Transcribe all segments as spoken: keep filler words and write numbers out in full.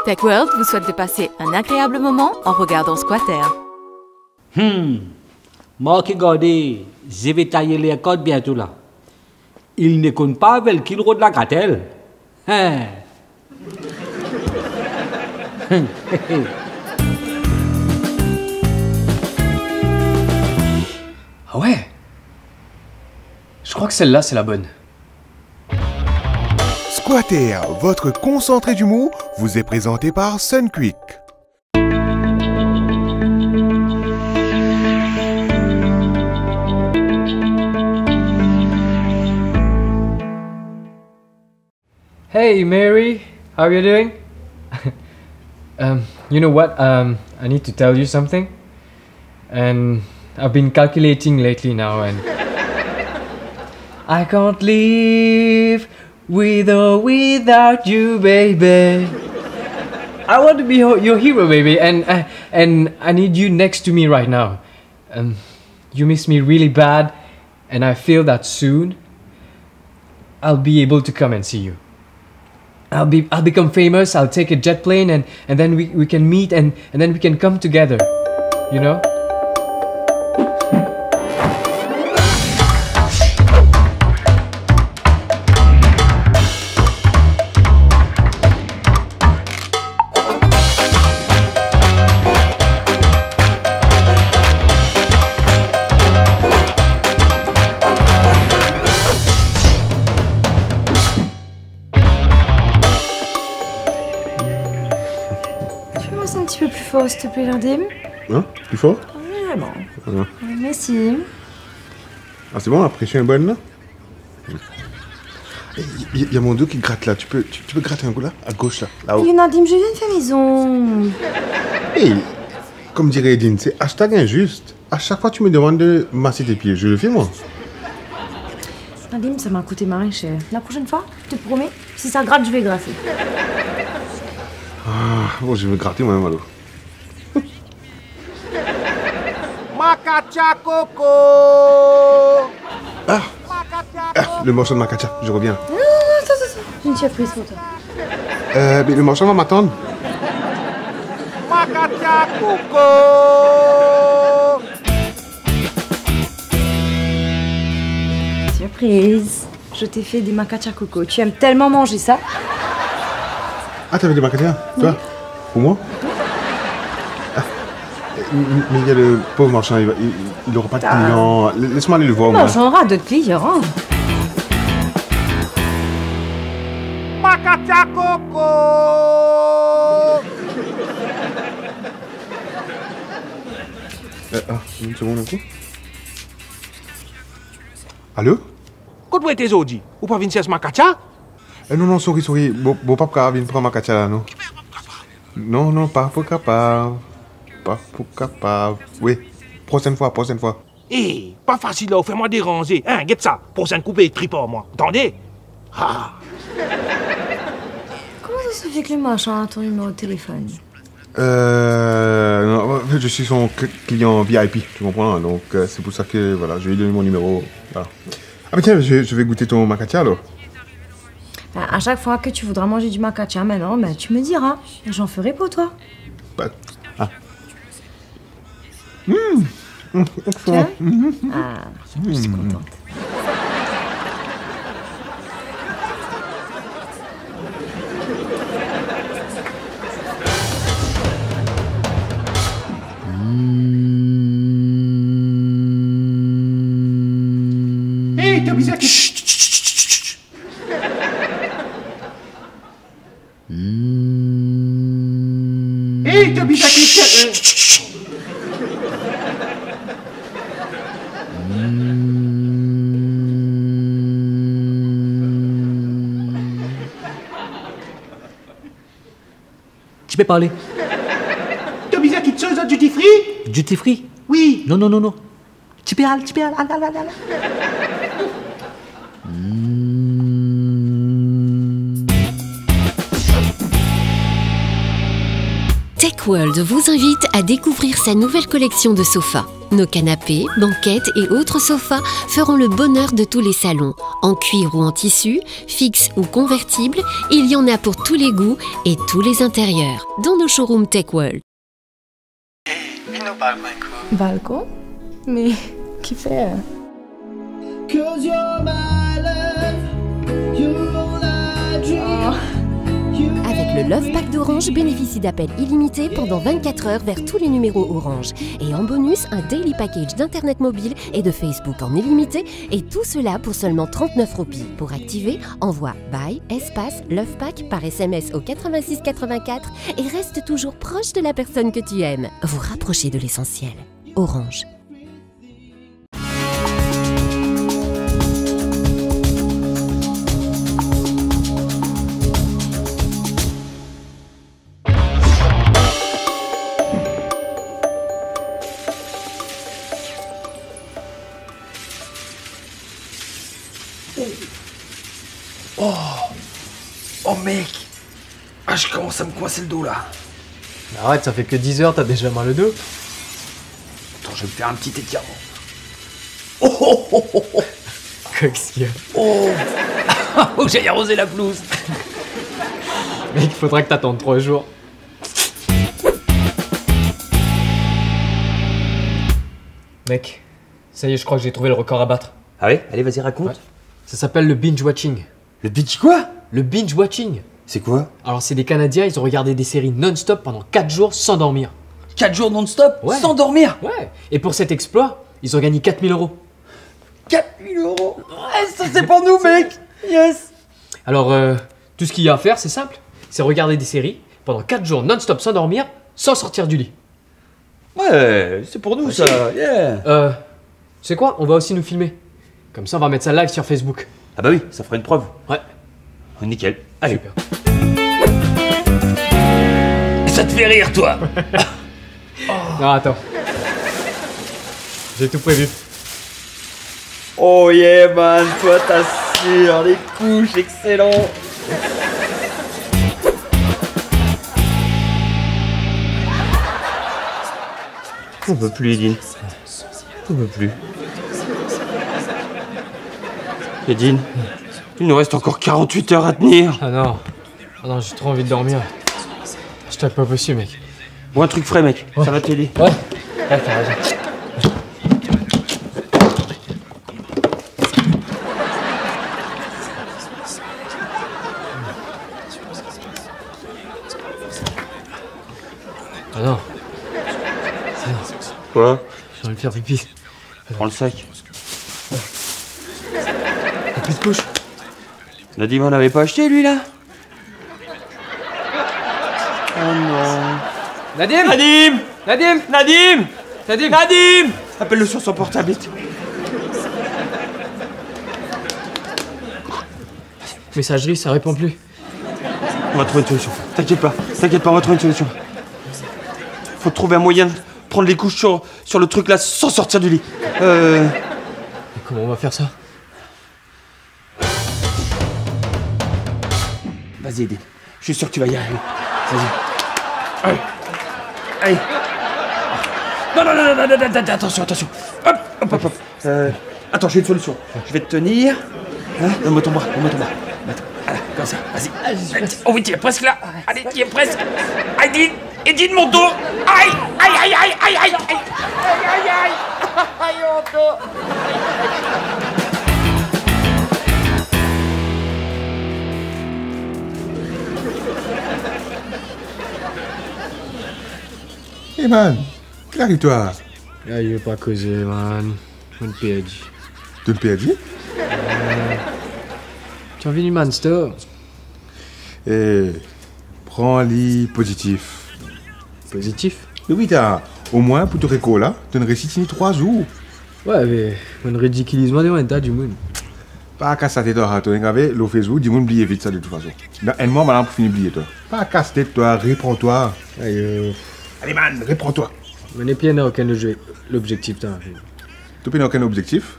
Tech World vous souhaite de passer un agréable moment en regardant Squatter. Hmm. Marc, gade, je vais tailler les cordes bientôt là. Il ne compte pas avec qui le rod la gratelle. Hein. Ah ouais. Je crois que celle-là, c'est la bonne. Squatter, votre concentré d'humour, vous est présenté par Sunquick. Hey, Mary, how you doing? Um, you know what? Um, I need to tell you something. And I've been calculating lately now, and I can't live with or without you, baby. I want to be ho-, your hero, baby, and, uh, and I need you next to me right now. Um, you miss me really bad, and I feel that soon I'll be able to come and see you. I'll be, I'll become famous, I'll take a jet plane, and, and then we, we can meet, and, and then we can come together, you know? Tu peux lancer un petit peu plus fort, s'il te plaît, Landim ? Hein ? Plus fort ? Vraiment. Voilà. Merci. Ah, c'est bon, la pression est bonne, là ? Il y, il y a mon dos qui gratte, là. Tu peux, tu, tu peux gratter un coup, là, à gauche, là, là-haut. Landim, je viens de faire mes ongles. Hey, comme dirait Edine, c'est hashtag injuste. À chaque fois, tu me demandes de masser tes pieds. Je le fais, moi. Landim, ça m'a coûté moins cher. La prochaine fois, je te promets, si ça gratte, je vais gratter. Ah, bon, je vais gratter moi-même, alors. Makatia Koko. Ah. Makatia Koko. Ah, le morceau de Makatia, je reviens. Non, non, non, attends, attends, attends. J'ai une surprise pour toi. Euh, mais le morceau va m'attendre. Makatia Koko. Surprise. Je t'ai fait des makatia Koko. Tu aimes tellement manger ça. Ah, t'avais des makatia, toi ? Oui. Pour moi ? Ah, mais, mais il y a le pauvre marchand, il va, il, il aura pas de clients. Ah. La-, laisse-moi aller le voir, moi. Non, j'aurai d'autres clients. Makatia Koko. Euh, ah, une seconde, ok. Allô ? Kot mo ete zordi? Ou pa vinn sers makatia? Eh, non, non, sorry, sorry. Bon, bon, pa pou kapav vinn pran makatia la, non. Non, non, pa pou kapav. Pa pou kapav. Wi, prosenn fwa, prosenn fwa. Eh, pa fasil, la, ou fer mwa deranze. Hein, get sa. Prosenn kou pe trip ar mwa. Ou tande? Ah. Comment ça se fait que le marchand a ton numéro de téléphone? Euh, non, en fait, je suis son cl-, client V I P, tu comprends, hein, donc, euh, c'est pour ça que, voilà, je lui ai donné mon numéro, voilà. Ah, mais tiens, je, je vais goûter ton makatia, alors. Ben, à chaque fois que tu voudras manger du makatia maintenant, ben, tu me diras. J'en ferai pour toi. Bah, ah. Mmh. Mmh, excellent. Tiens. Mmh. Ah, je suis contente. Hey, t'as besoin que... Chut, chut, chut, chut, chut. Hey, t'as besoin que... Ti pe parle. To bizin kiksoz dan duty free? Duty free? Wi. Non, non, non, non. Ti pe al, ti pe al, al, al, al, al. Hmm. Tech World vous invite à découvrir sa nouvelle collection de sofas. Nos canapés, banquettes et autres sofas feront le bonheur de tous les salons. En cuir ou en tissu, fixe ou convertible, il y en a pour tous les goûts et tous les intérieurs. Dans nos showrooms Tech World. Vinn nou balkon enn kou. Balkon? Me kifer? Avec le Love Pack d'Orange, bénéficie d'appels illimités pendant vingt-quatre heures vers tous les numéros Orange. Et en bonus, un daily package d'internet mobile et de Facebook en illimité, et tout cela pour seulement trente-neuf roupies. Pour activer, envoie buy espace Love Pack par S M S au quatre-vingt-six quatre-vingt-quatre et reste toujours proche de la personne que tu aimes. Vous rapprochez de l'essentiel. Orange. Oh, oh mec, ah, je commence à me coincer le dos là. Arrête, ça fait que dix heures, t'as déjà mal au dos. Attends, je vais me faire un petit étirement. Oh, oh, oh, oh, oh. Qu'est-ce qu'il y a ? Oh. Faut que j'aille arroser la pelouse. Mec, il faudra que t'attendes trois jours. Mec, ça y est, je crois que j'ai trouvé le record à battre. Ah ouais ? Allez, vas-y, raconte. Ouais. Ça s'appelle le binge watching. Le binge quoi ? Le binge watching. C'est quoi ? Alors, c'est des Canadiens, ils ont regardé des séries non-stop pendant quatre jours sans dormir. Quatre jours non-stop ? Ouais. Sans dormir ? Ouais. Et pour cet exploit, ils ont gagné quatre mille euros. Quatre mille euros ? Ouais, ça, c'est pour nous, mec. Yes. Alors, euh, tout ce qu'il y a à faire, c'est simple. C'est regarder des séries pendant quatre jours non-stop sans dormir, sans sortir du lit. Ouais, c'est pour nous, ça. Yeah. Euh, tu sais quoi ? On va aussi nous filmer. Comme ça, on va mettre ça live sur Facebook. Ah bah oui, ça fera une preuve. Ouais. Oh, nickel. Allez. Super. Et ça te fait rire, toi ? Non, attends. J'ai tout prévu. Oh yeah, man, toi, t'assures, les couches, excellent. On peut plus, Edine. On peut plus. Edine, il nous reste encore quarante-huit heures à tenir. Ah non. Ah non, j'ai trop envie de dormir. Je tape pas possible, mec. Bois un truc frais, mec. Ouais. Ça va t'aider. Ouais. Ouais, t'as raison. Ah non. Ah non. Quoi ? J'ai envie de faire pipi. Prends le sac. T'as plus de couches ? Nadim, on n'avait pas acheté, lui, là ? Oh non. Nadim ! Nadim ! Nadim ! Nadim ! Nadim ! Nadim ! Appelle-le sur son portable, vite. Messagerie, ça répond plus. On va trouver une solution. T'inquiète pas, t'inquiète pas, on va trouver une solution. Faut trouver un moyen de prendre les couches sur, sur le truc là sans sortir du lit. Euh. Mais comment on va faire ça ? Vas-y, Edine. Je suis sûr que tu vas y arriver. Vas-y. Allez. Allez. Non, non, non, non, non, non, non, attention, attention. Hop, hop, hop, hop. Euh, attends, j'ai une solution. Je vais te tenir. Hein ? Donne-moi ton bras, donne-moi ton bras. Attends, voilà, comme ça, vas-y. Ah, je suis... Oh oui, tu es presque là. Allez, tu es presque. Aïe, Edine, Edine, mon dos. Aïe, aïe, aïe, aïe, aïe, aïe. Aïe, aïe, aïe. Aïe, mon dos. Hey man, ki ariv twa? Ayo, pa koze, man. Mo'nn perdi. To'nn perdi? Euh, ti anvi vinn Manster. Eh, pran li pozitif. Pozitif? Me wi, ta, omwin pou to rekor la, to'nn resi tini trwa zour. Wi, me mo'nn ridikiliz mwa devan enn ta dimoun. Pa kas latet twa, to ena gave lor Facebook, dimoun bliye vit sa de tout fason. Dan enn mwa, bann la pou fini bliye twa. Pa kas tet twa, repran twa. Ayo. Ale man, repran twa. Mo nepli ena okenn obze-, lobzektif dan lavi. To pena okenn obzektif?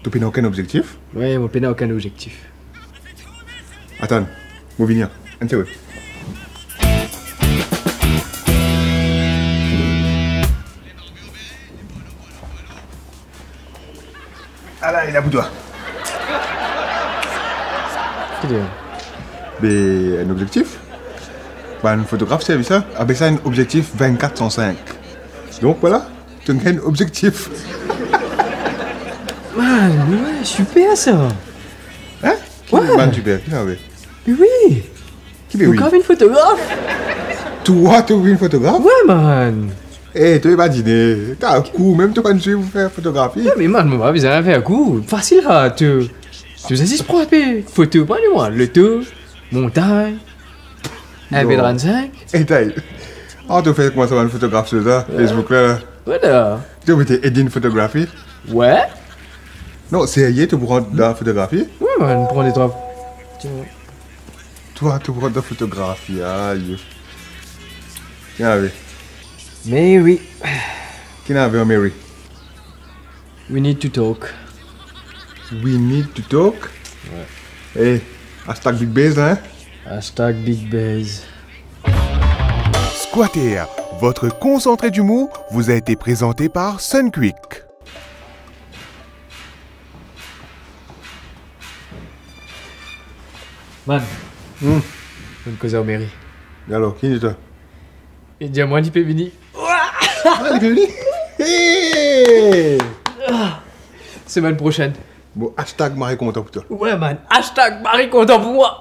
To pena okenn obzektif? Wi, mo pena okenn obzektif. Atann, mo vini, enn segonn. Ala, li la pou twa. Ki dir? Be, enn obzektif. Bann fotograf servi sa, apel sa enn obzektif vennkat san sink. Donk, vwala, to gagn obzektif. Man, wi, siper sa. Hein? Ki bann siper? Ki nave? Be wi. Ki be wi? Mo kav vinn fotograf. Twa, to vinn fotograf? Wi, man. Eh, to imazine, to kou, mem to pa'nn swiv pou fer fotografi. Non, me man, mo pa bizin fer kou. Fasil sa, to, to bizin zis pran enpe foto, pa de mwa, loto, montagn, enpe trant-sink. Eh, tay. Ah, to fer kouma sa bann fotograf sou sa, Facebook la, la. Vwala. To mete Edin Fotografi. Wi. Non, serye, to pou rant dan fotografi? Wi, man, pran de trwa. Twa, to pou rant dan fotografi, ayo. Ki nave? Mary. Ki nave an Mary? We need to talk. We need to talk? Wi. Eh, hashtag Big Buzz, hein? Hashtag Big Buzz. Squatter, votre concentré d'humour vous a été présenté par Sunquick. Man. Hmm. Mo koze ar Mary. E alor, ki li dir twa? Li dir mwa li pe vini. Ah, li pe vini? Hey! Semenn prosenn. Bon, hashtag mari kontan pou twa. Wi, man. Hashtag mari kontan pou mwa.